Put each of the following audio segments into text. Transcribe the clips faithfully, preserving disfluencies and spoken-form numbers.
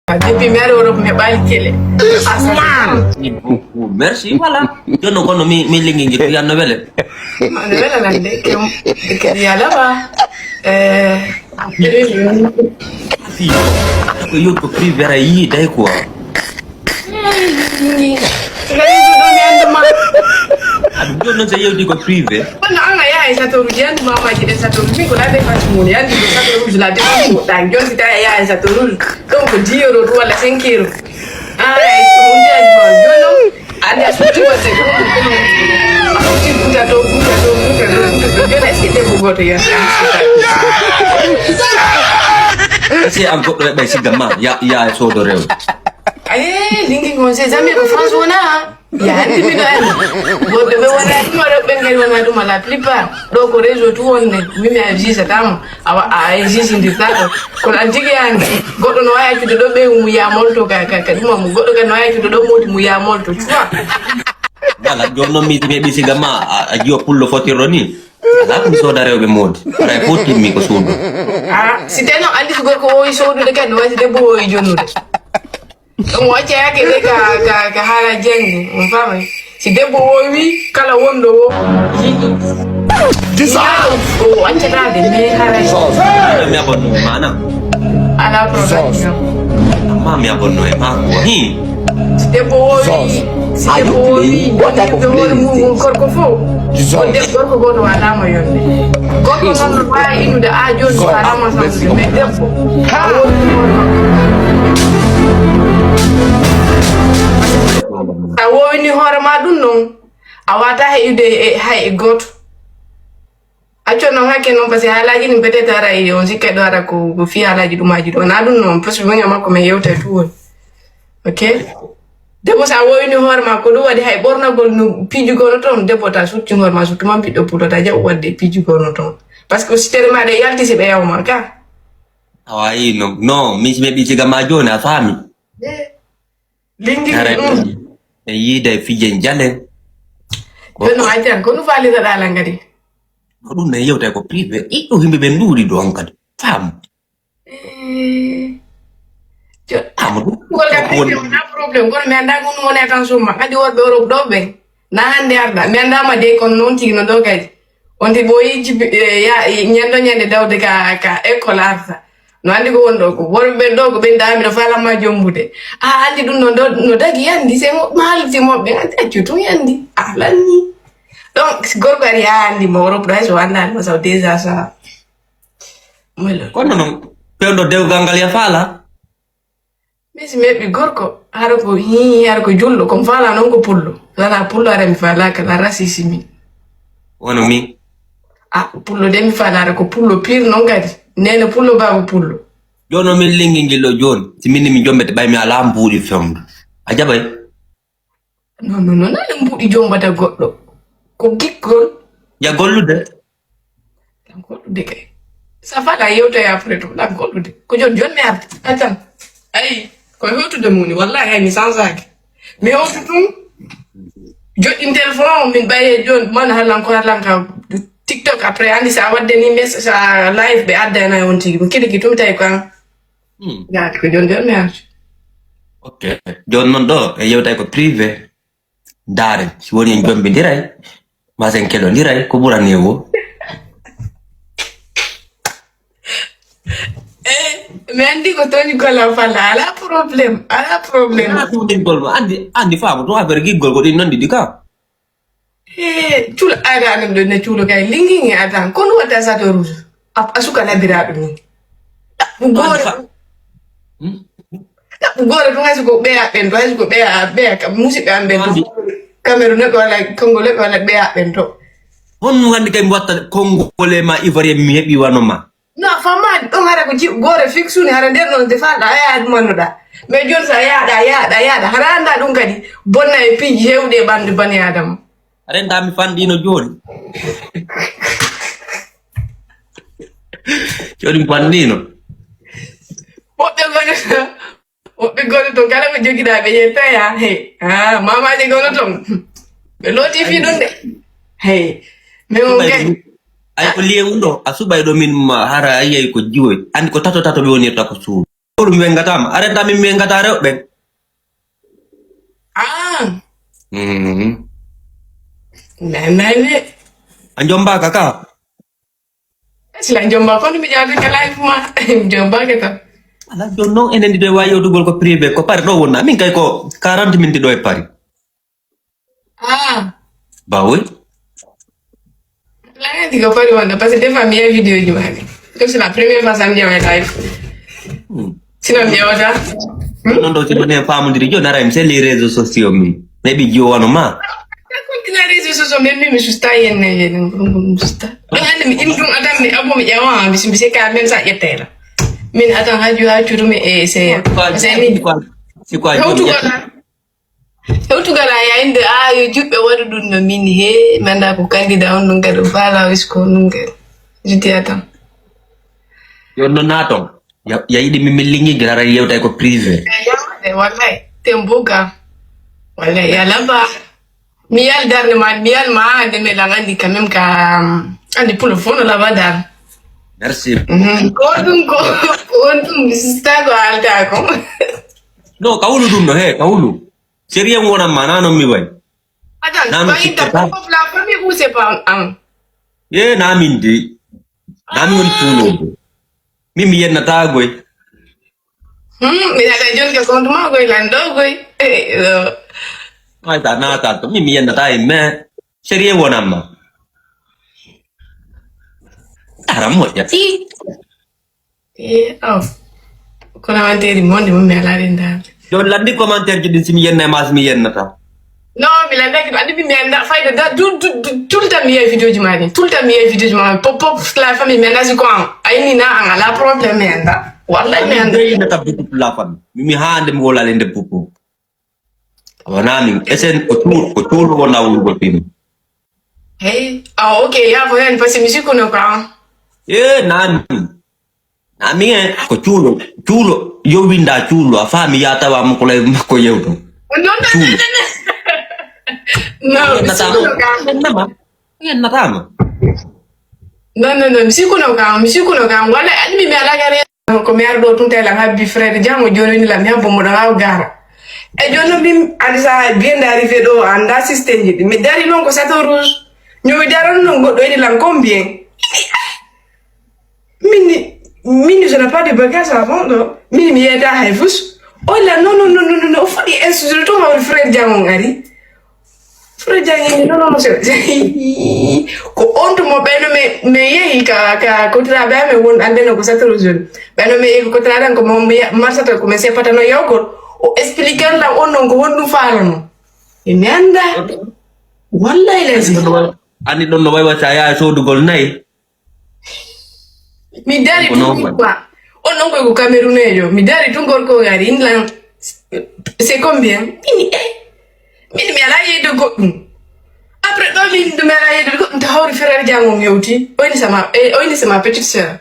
Depuis mi ari Europe mi heɓaali kele. Asman. Merci, voilà. Jono kono mi mi lingi ngi yan no wele. Ano wela nande ke ke yala ba. Eh. Fi ko yot ko privé ra yi day quoi. Réseau ɗo mi anduma. Aɗum jono non se yewdi ko privé. Kono an a yaha e Château Rouge, yandu mamaji ɗe Château Rouge. Min ko la défense mun, yandu ko Château Rouge, la défense mun. Ɗan jonti tawi a yaha e Château Rouge. Donc dix euros ɗum walla cinq euros. Ay, ɗum mbiyanma jono. Andi a sutti waɗde ko a sutti buta to buta to buta to buta to joni est ce que debbo goto yonta? Ese an goɗɗo e ɓay sigga ma ya ya e soodo rew. Aye, lingi on sait jamais ko France wona. Ya andi miɗo andi. Worɓe ɓe wona ɗum, rewɓe ngel wona ɗum à la plupart. Ɗo ko réseau tout wonde. Min mi a jisatamo. Awa a jisindita ɗo. Kono an tigi andi. Goɗɗo no wawi accude ɗo ɓe mu ya molto ka ka ka ɗum mo goɗɗo kan no wawi accude ɗo modi mu ya molto. Tu vois? Voilà, jooni noon mi mi ɓisiga ma a jiwa pullo fotirɗo ni. Ala ko mi sooda rewɓe moodi. Ara e fof timmi ko suudu. Ah, si teno andi si gorko wowi sodude kadi wasi debbo wowi jonnude. Ɗum o accayake de ka ka ka haala jangde on famay. Si debbo wowi kala wonɗo o yiɗi. O accatade mais haray. Mi abonno mana. Ala problème. Amma mi abonno e maako. Hi. Si debbo wowi si debbo wowi yonde hoore mum gorko fof. Ko debbo gorko goto walama yonde. Gorko noon no wawi inude a joni ko alama samsude mais debbo. A wowini hoore ma ɗum noon. A wata heyude hay e goto. Accu noon hakke noon parce que haalaji ɗin peut être ara e on sikka ɗo ara ko ko fi haalaji ɗumaji ɗo na ɗum noon parce que woni makko men yewta e tout woni. Ok. Debbo sa wowini hoore ma ko ɗum waɗi hay ɓornagol no piiji gono toon debbo ta sutti hoore ma surtout man ɓiɗɗo puɗo ta jaɓu waɗde piiji gono toon parce que si tere ma ɗe yalti si ɓe yawma ka. Awa yi no no mi si ɓe ɓi siga ma joni a faami. Lingi ɗum. En yiida e fijen jalen. Jono accan ko ɗum falita ɗala ngadi. Ko ɗum ne yewta ko privé iɗɗo himɓe ɓe nduuri ɗo on kadi faamu. Amadou. Ngol ka wona problème kono mi anda ko ɗum woni attention ma kadi worɓe Europe ɗo ɓen na hande arɗa mi andama de kono noon tigi no ɗo kadi on ti ɓoyi jibi ya ñande ñande dawde ka ka école arta. No andi ko wonɗo ko worɓe ɓen ɗo ko ɓen dami no falamma jombude. A andi ɗum no no dagi yandi se mo malti moɓɓe andi accu tun yandi a lanni. Donc si gorko ari ha andi mo Europe ɗo hay so wandani mo saw déjà sa. Kono noon pewɗo dewgal ngal ya faala. Min si mi heɓi gorko hara ko hi hara ko julɗo komi faala noon ko pullo. Wala pullo ara mi faalaka la rasisi min. Wono min. A pullo de mi faala ara ko pullo pir noon kadi. Nene pullo baba pullo. Jooni o min lingi ngillo jooni si min min jombete ɓay mi alaa mbuuɗi fewndo a jaɓay. Non non non nane mbuuɗi jombata goɗɗo. Ko gikkol. Ya gollude. Ɗan goɗɗude kay. Sa faala yewtoya après ɗum ɗan goɗɗude ko joni joni mi arta. Atan ayi koye hewtude mum ni wallahi hay mi sansaki. Mi hewtu ɗum. Joɗɗin téléphone o min ɓaye joni man hallan ko hallan ka. TikTok après andi sa wadde ni mes sa live ɓe addana on tigi mi kiliki tum tawi ko an. Yaati ko joni joni mi arti. Ok. Jooni noon ɗo e yewtay ko privé. Ndaare si woni en jombindiray ma sen keɗondiray ko ɓurani e wo. Eh, mi andi ko toni gola falla ala problème ala problème. Ala ɗum ɗingol ma andi andi faama to affaire giggol ko ɗin noon ɗiɗi ka. Eh, cuulo ada anan ɗo ne cuulo kay lingingi atan kono wata sato rouge. A suka labiraɗo ni. Ɗaɓɓu gore. Ɗaɓɓu gore ɗum hayso ko ɓeya ɓen ɗo hayso ko ɓeya ɓeya musidɓe am ɓen ɗo. Kameru neɗɗo walla kongo leɗɗo walla ɓeya ɓen to. Honno gandi kay mi watta kongole ma ivoirien mi heɓi wano ma. No a fammaani ɗon hara ko jiɓ goore fiksuni hara nder ɗon nde faalɗa a yaha ɗum annuɗa. Mais jooni so a yahɗa a yahɗa a yahɗa hara annda ɗum kadi bonna e piiji heewɗi e ɓanndu bani adama. Renda mi fanɗino jooni. Jooni mi fanɗino. Woɓɓe goni woɓɓe goni toon kala ko jogiɗa ɓe yettaya he a mamaji gono toon. Ɓe looti fii ɗum de. He mais on gay. Ay ko liye wunɗo a suɓay ɗo min ma hara ayiyay ko jiwoy andi ko tato tato ɓe wonirta ko suudu. Ɗum wengataama. Areta min wengata rewɓe. Ah. Mhm. Nanane. A jombaaka ka? Sila jomba kono mi jaade ka live ma. Jomba ke tan. Ala jooni noon enen ɗiɗo e waawi yewtugol ko privé ko Paris ɗo wonna. Min kay ko quarante minutes ɗo e Paris. Ah. Ba oui. Lagati ko Paris wonna parce que des fois mi yawi vidéo ji maani. Comme c'est la première fois ça me dit live. Hmm. Sinon mi yewta. Hmm? Non ɗo si mone famodiri jooni ara mi seli réseaux sociaux mi. Maybe jiwo wano ma. D'accord, ina réseaux sociaux même mi susta yenne yenne mi susta. Ɗon hannde mi ɗin ɗum adan mi abo mi ƴewa mi mi seka même ça ƴettayla. Min adan haju ha curu mi e seya. C'est ni. C'est quoi? Hewtugol. Hewtugol a yayinde a yo juɓɓe waɗu ɗum no min he mi annda ko candidat on ɗum kadi o faala o isko ɗum kadi. Jiti adan. Yo no naton. Ya, ya yiɗi mi millingi gara yewtay ko privé. Yawde wallahi tembuga. Wallahi ya lamba. Mi yal darde ma mi yal ma hande me lan andi quand même ka andi pulo fono laba dar. Merci. Mhm. Ko ɗum ko on ɗum sista ko alta ko. No kawlu ɗum no he kawlu. Sérieux wonam ma nanon mi way. Attends, nanon ba inta pour la famille ou c'est pas un. Ye namin de. Namin woni tuno. Min mi yennata goy. Hmm, mi daga jonke kontu ma goy lando goy. Ay ta na ta to min mi yennata e mais sérieux wonam ma. Ara moƴƴa. Eh, oh. Kono wanteri monde mo mi ala rinda. Yo landi commentaire ji ɗin si mi yenna e ma si mi yennata. Non mi landa ki andi mi mi anda fayda da tout tout tout le temps mi yai vidéo ji mari tout le temps mi yai vidéo ji mari pop pop la famille mi anda si ko an ayni na an ala problème mi anda wallahi mi anda. Ɓe yinata beaucoup pour la famille. Mimi haa nde mi wolale nde beaucoup. Wona min esen ko cuuɗo ko cuuɗo wona wurgol fim. Hey, ah ok ya ko hen parce que mi sikkuno ko an. E nami. Nami en ko cuuɗo cuuɗo yo winda cuuɗo a faami ya tawa mo ko lay makko yewto. Non non non. Non mi sikkuno ko an. Yennatama. Non non non mi sikkuno ko an mi sikkuno ko an wala almi mi ala gare. Ko mi ar ɗo tun tela habbi frère jam o joni ni lam habbo mo ɗo haw gara. E joni min andi sa bien d'arrivé ɗo anda système ji mi dari non ko sato rouge. Ñomi daran non goɗɗo edi lan combien? Min ni min ni je n'a pas de bagage avant ɗo min mi yeda hay fus. O la non non non non non o fodi institut to hawri frère jam on ari. Furo jangini non non monsieur. Ko on tuma ɓayno mi mi yehi ka ka kotiraɓe amen won ande no ko satoro jeune ɓayno mi yehi ko kotiraɗan ko mo marsata ko mi sepatano yawgol. O expliquer lan on non ko honɗum falano e mi anda. Wallahi lesi. Anndi ɗon no waywata yaha sodugol nayi. Mi dari tun quoi. On non koy ko camerounejo mi dari tun gorko ngari inlan. C'est combien? Mini eh. Mini mi ala yeyde goɗɗum. Après ɗo min ɗum mi ala yeyde goɗɗum to hawri frère jango mi yewti oyni sama eh, oyni sama petite sœur.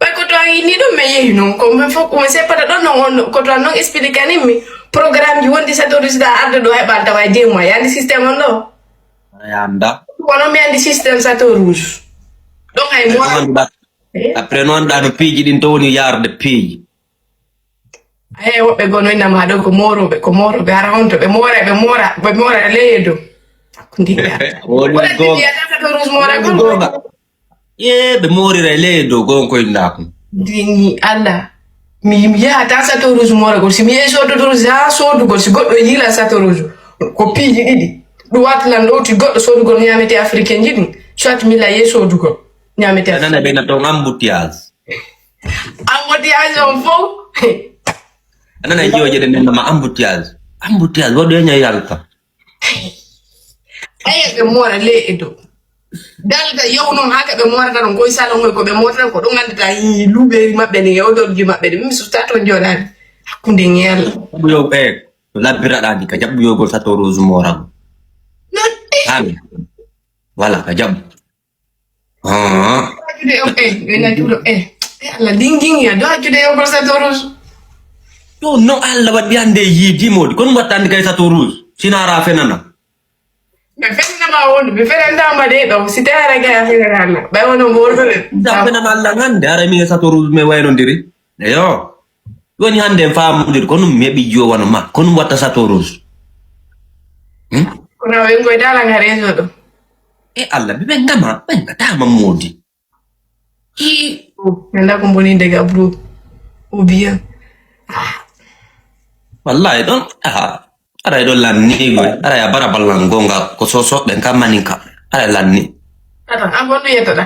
Ɓay ko to an yinni ɗum mi yehi non ko min fof ko mi seppata ɗon non on ko to an non explique anin mi. Programme ji wondi sato risida arde ɗo heɓal tawa e deux mois yandi système on ɗo. Yanda. Kono mi andi système sato rouge. Ɗon hay mo. Après noon ɗa no piiji ɗin to woni yarde piiji. Aye woɓɓe goo no innama ɗo ko mooroɓe ko mooroɓe hara honto ɓe moora ɓe moora ɓe moora e leye dow. Hakkundi woni gonga. Woni gonga. Ye ɓe moorira e leye dow gon koye ndakun. Dini allah. Mi yahata sato rouge mooragol si mi yehi soododol ha soodugol si goɗɗo yiila sato rouge. Ko piiji ɗiɗi. Ɗum wata lan ɗowti goɗɗo soodugol ñamete africain ji ɗum soit mila yehi soodugol. Ñamete africain ɓe na ton embouteillage. Embouteillage on fof. A nana jiyo jeɗe nden nama embouteillage. Embouteillage waɗu e ña yalta. Aye ɓe moora le e dow. Dalda yow noon haa ka ɓe moorata ɗon koye salon oy ko ɓe moorata ko ɗo ngannduɗaa luuɓeeri maɓɓe ne e odorji maɓɓe ne min sufta toon jooɗaade hakkunde ngeel. Jaɓɓu yow ɓe to labbiraɗaandi ka jaɓɓu yowgol sato rose mooran. Ami wala ka jaɓɓu. Ɓe na juuɗo e ɓe na juuɗo e e allah dingin ya do accude yowgol sato rose. Ɗum noon allah waɗi hannde e yiidi moodi kono mbattandi kay sato rose sinaara fenana. Ɓe fenanama wondu ɓe fenandama de ɗo si tawara gay a fenana allah ɓay wono mo wolɓe ɓe. Sa fenana allah hannde ara min e sato rose min waynodiri. Eyo. Woni hannde en faamondir ko ɗum mi heɓi jiwo wano ma. Ko ɗum watta Château Rouge. Hmm? Kono ɓe ngoy dala nga réseau ɗo. E Allah, ɓe ɓe ngama, ɓe ngatama moodi. I. Oh, mi anndaa ko mboni ndega bro. Ou bien. Wallahi ɗon, aha. Aray ɗon lanni goy. Aray a bara ballan gonga ko soso ɓen kam maninka. Aray lanni. Ata, an honno yettoɗa?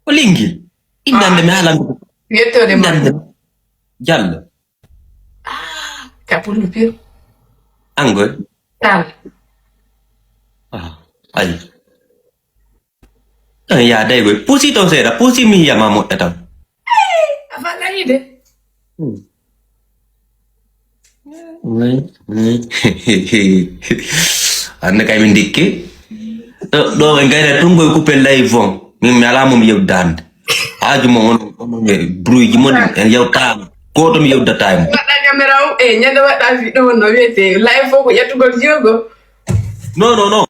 Ko lingi. Innande mi haalan. Yettode ma. Innande. Jallo. Ah, kapullu pir. Angoy. Tal. Ah, ay. Eh, ya day goy. Pusi ton seeɗa, pusi mi yama moƴƴa tan. A fallayi de. Hmm. Hannde kay min ndikki. Ɗo, ɗo en gayna tun koye kuppel layi fon. Min mi alaa mo mi yewtude hannde. Haaju mo on, on, on, e bruitji mon en yewtaama. Gooto mi yewtata e mo. Waɗa caméra o, e ñande waɗa fi ɗo no wiyete live fof ko ƴettugol jiyogo. Non, non, non.